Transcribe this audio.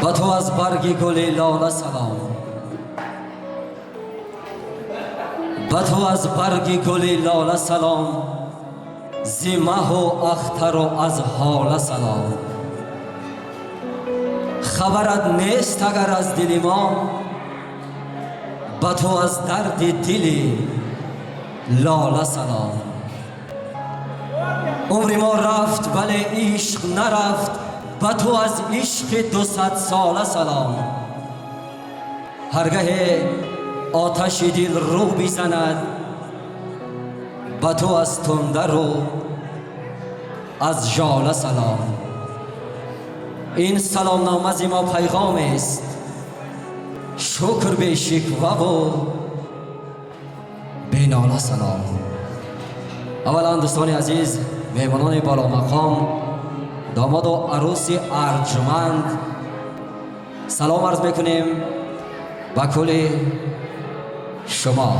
Ба ту аз барги гули лола салом, ба ту аз барги гули лола салом, зи маҳу ахтару аз ҳола салом. Хабарат нест агар аз дили мо, ба ту аз дарди дили лола салом. Умри мо рафт, вале ишқ нарафт, ба ту аз ишқи 200 сола салом. Ҳаргаҳе оташи дил рӯ бизанад, ба ту аз тундару аз жола салом. Ин саломнома зи мо пайғомест, шукр бешикваву бенола салом. Аввалан, дӯстони азиз, меҳмонони боломақом, домоду арӯси арҷманд, салом арз мекунем ба кулли шумо.